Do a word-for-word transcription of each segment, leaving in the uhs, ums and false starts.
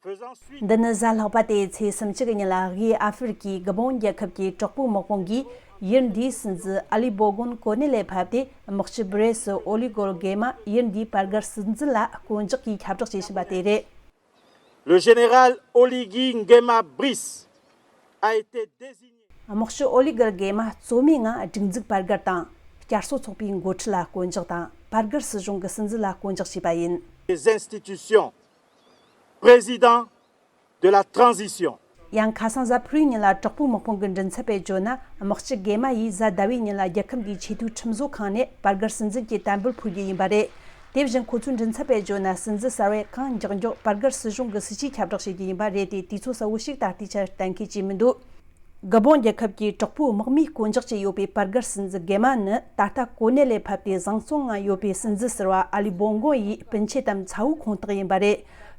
འདི་ནི་གཟའ་ལྷག་པ་སྟེ་ཚེས་སུམ་ཅུ་གི་ཉིན་ལ་དབུས་ཨ་ཧྥེ་རི་ཀའི་གི་བོན་རྒྱལ་ཁབ་ཀྱི་དྲག་པོའི་དམག་དཔུང་གིས་ཡུལ་འདིའི་སྲིད་འཛིན་ཨ་ལི་བོ་གོན་གོ་གནས་ལས་ཕབ་སྟེ། དམག་སྤྱི་བྷི་རེ་སི་ཨོ་ལི་གོལ་གེ་མ་ཡུལ་འདིའི་བར་བརྒལ་སྲིད་འཛིན་ལ་བསྐོ་འཇོག་གིས་ཁྱབ་བསྒྲགས་བྱས་ཕྱིན་པ་དེ་རེད། Le général Oligui Nguema Brice a été désigné. དམག་སྤྱི་ཨོ་ལི་གོལ་གེ་མ་གཙོ་མའི་ངང་སྒྲིག་འཛུགས་བར་བརྒལ་དང་བསྐྱར་གསོ་ཚོགས་པའི་འགོ་ཁྲིད་ལ་བསྐོ་འཇོག་དང་། བར་བརྒལ་སྲིད་གཞུང་གི་སྲིད་འཛིན་ལ་བསྐོ་འཇོག་བྱས་པ་ཡིན། Des institutions, président de la transition. ཡང་ཁ་སང་གཟའ་ཕུར་བུའི་ཉིན་ལ་དྲག་པོའི་དམག་དཔུང་གི་མགྲིན་ཚབ་པས་བརྗོད་ན། དམག་སྤྱི་གེ་མ་ཡིས་གཟའ་ཟླ་བའི་ཉིན་ལ་རྒྱལ་ཁབ་འདིའི་ཆེས་མཐོའི་ཁྲིམས་བཟོ་ཁང་ནས་བར་བརྒལ་སྲིད་འཛིན་གྱི་དམ་འབུལ་ཕུལ་རྒྱུ་ཡིན་པ་རེད། དེ་བཞིན་ཁོ་ཚོའི་མགྲིན་ཚབ་པས་བརྗོད་ན། སྲིད་འཛིན་གསར་བས་གང་མགྱོགས་མགྱོགས་བར་བརྒལ་སྲིད་གཞུང་གི་སྲིད་ཇུས་ཁྱབ་བསྒྲགས་བྱེད་རྒྱུ་ཡིན་པ་རེད་དེ། དུས་ཚོད་གསལ་བོ་ཞིག་ད་ལྟའི་ཆར་གཏན་འཁེལ་བྱས་མི་འདུག་གི་བོན་རྒྱལ་ཁབ་ཀྱི་དྲག་པོའི་དམག་མིས་བསྐོ་འཇོག་བྱས་ཡོད་པའི་བར་བརྒལ་སྲིད་འཛིན་གེ་མ་ནི་ད་ལྟ་གོ་གནས་ལས་ཕབ་སྟེ་བཟང་བཙོན་ངང་ཡོད་པའི་སྲིད་འཛིན་ཟུར་པ་ཨ་ལི་བོང་གོང་ཡི་སྤུན་མཆེད་དམ་ཚ་བོའི་ཁོངས་གཏོགས་ཡིན་པ་རེད།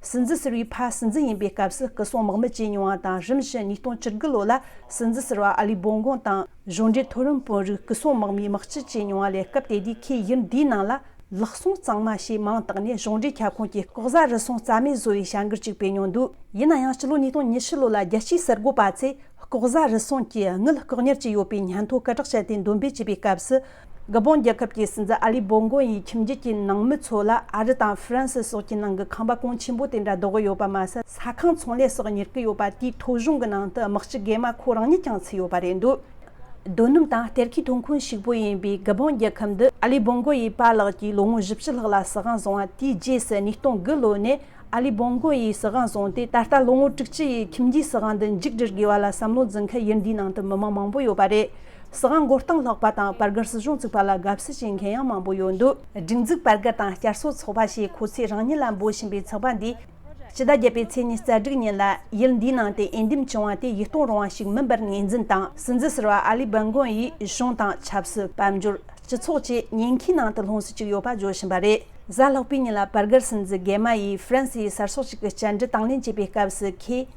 སྲིད་འཛིན་ཟུར་པའི་ཕ་སྲིད་འཛིན་ཡིན་པའི་སྐབས་སུ་སྐུ་སྲུང་དམག་མི་བྱས་མྱོང་བ་དང་། རིམ་བཞིན་ཉིས་སྟོང་བཅུ་དགུ་ལོ་ལ་སྲིད་འཛིན་ཟུར་པ་ཨ་ལི་བོང་གོང་དང་གཞུང་འབྲེལ་མཐོ་རིམ་དཔོན་རིགས་སྐུ་སྲུང་དམག་མིའི་དམག་སྤྱི་བྱས་མྱོང་བ་ལས། སྐབས་དེ་དུས་ཁོས་ཡུལ་འདིའི་ནང་ལ། ལག་ཟུང་གཙང་མ་ཞེས་མིང་བཏགས་ནས་གཞུང་འབྲེལ་ཁྱབ་ཁོངས་ཀྱི་ལྐོག་ཟ་རུལ་སུངས་རྩ་མེད་བཟོ་བའི་བྱ་འགུལ་ཅིག་སྤེལ་མྱོང་འདུག་ཡིན་ན་ཡང་སྤྱི་ལོ་ཉིས་སྟོང་ཉི་ཤུ་ལོ་ལ་རྒྱལ་སྤྱིའི་གསར་འགོད་པ་ཚོས་ལྐོག་ཟ་རུལ་སུངས་ཀྱི་དངུལ་བཀག་ཉར་བྱས་ཡོད་པའི་སྙན་ཐོ་སྐད་གྲགས་ཅན་དེ་འདོན་སྤེལ་བྱས་པའི་སྐབས་སུ། གི་བོན་རྒྱལ་ཁབ་ཀྱི་སྲིད་འཛིན་ཨ་ལི་བོང་གོང་ཡི་ཁྱིམ་རྒྱུད་ཀྱི་ནང་མི་ཚོ་ལ་ཨ་རི་དང་ཧྥ་རན་སི་སོགས་ཀྱི་ནང་གི་ཁང་པ་གོང་ཆེན་པོ་དེ་འདྲ་བདོག་གི་ཡོད་པ་མ་ཟད། ས་ཁང་ཚོང་ལས་སོགས་གཉེར་གི་ཡོད་པ་དེའི་ཐོ་གཞུང་གི་ནང་དུ་དམག་སྤྱི་གེ་མ་ཁོ་རང་ཉིད་ཀྱང་ཚུད་ཡོད་པ་རེད་འདུག་རྡོ་སྣུམ་དང་གཏེར་ཁའི་ཐོན་ཁུངས་ཕྱུག་པོ་ཡིན་པའི་གི་བོན་རྒྱལ་ཁབ་འདི་ཨ་ལི་བོང་གོ་ཡི་པཱ་ལགས་ཀྱིས་ལོ་ངོ་བཞི་བཅུ་ལྷག་ལ་སྲིད་དབང་བཟུང་བ་དེའི་རྗེས་སུ། ཉིས་སྟོང་དགུ་ལོ་ནས་ཨ་ལི་བོང་གོ་ཡིས་སྲིད་དབང་བཟུང་སྟེ། ད་ལྟ་ལོ་ངོ་དྲུག་ཅུ་ཡི་ཁྱིམ་རྒྱུད་སྲིད་དབང་འདི་མཇུག་སྒྲིལ་དགོས་པ་ལ་བསམ་བློ་འཛིན་མཁན་ཡུལ་འདིའི་ནང་དུ་མི་མང་མང་པོ་ཡོད་པ་རེད། སྲིད་དབང་མགོ་རྟིང་སློག་པ་དང་། བར་བརྒལ་སྲིད་གཞུང་བཙུགས་པ་ལ་དགའ་བསུ་བྱེད་མཁན་ཡང་མང་པོ་ཡོད་འདུག་སྒྲིག་འཛུགས་བར་བརྒལ་དང་བསྐྱར་གསོ་ཚོགས་པ་ཞེས་ཁོ་ཚོས་རང་ཉིད་ལ་འབོད་བཞིན་པའི་ཚོགས་པ་འདིས། སྤྱི་ཟླ་བརྒྱད་པའི་ཚེས་ཉི་ཤུ་རྩ་དྲུག་ཉིན་ལ་ཡུལ་འདིའི་ནང་དུ་འོས་འདེམས་བྱུང་བ་དེ་ཡིད་རྟོན་རུང་བ་ཞིག་མིན་པར་ངོས་འཛིན་དང་། སྲིད་འཛིན་ཟུར་པ་ཨ་ལི་བན་གོན་ཡིས་གཞུང་དང་ཆབ་སྲིད། དཔལ་འབྱོར། སྤྱི་ཚོགས་བཅས་ཉེན་ཁའི་ནང་དུ་ལྷུང་སུ་བཅུག་ཡོད་པ་བརྗོད་བཞིན་པ་རེད། གཟའ་ལྷག་པའི་ཉིན་ལ་བར་བརྒལ་སྲིད་འཛིན་གེ་མ་ཡིས་ཧྥ་རན་སིའི་གསར་ཤོག་ཅིག་གི་བཅར་འདྲི་དང་ལེན་བྱས་པའི་སྐབས་སུ། ཁོས་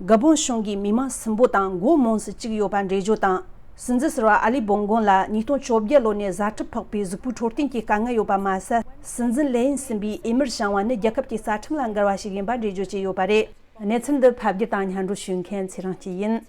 གི་བོན་གཞུང་གིས་མི་མང་སུན་པོ་དང་མགོ་རྨོངས་སུ་བཅུག་ཡོད་པ་འགྲེལ་བརྗོད་དང་། སྲིད་འཛིན་ཟུར་པ་ཨ་ལི་བོང་གོང་ལ་ཉིས་སྟོང་བཅོ་བརྒྱད་ལོ་ནས་བཟའ་གྲུབ་འཕགས་པའི་གཟུགས་པོའི་འཕྲོད་བསྟེན་གྱི་དཀའ་ངལ་ཡོད་པ་མ་ཟད། སྲིད་འཛིན་ལེ་ཡིན་ཟིན་པའི་འོས་མིར་བཞེངས་པ་ནི་རྒྱལ་ཁབ་ཀྱི་རྩ་ཁྲིམས་ལ་འགལ་བ་ཞིག་ཡིན་པ་འགྲེལ་བརྗོད་བྱས་ཡོད་པ་རེད། གནས་ཚུལ་འདི་ཕབ་སྒྱུར་དང་སྙན་སྒྲོན་ཞུ་མཁན་ཚེ་རིང་སྐྱིད་ཡིན།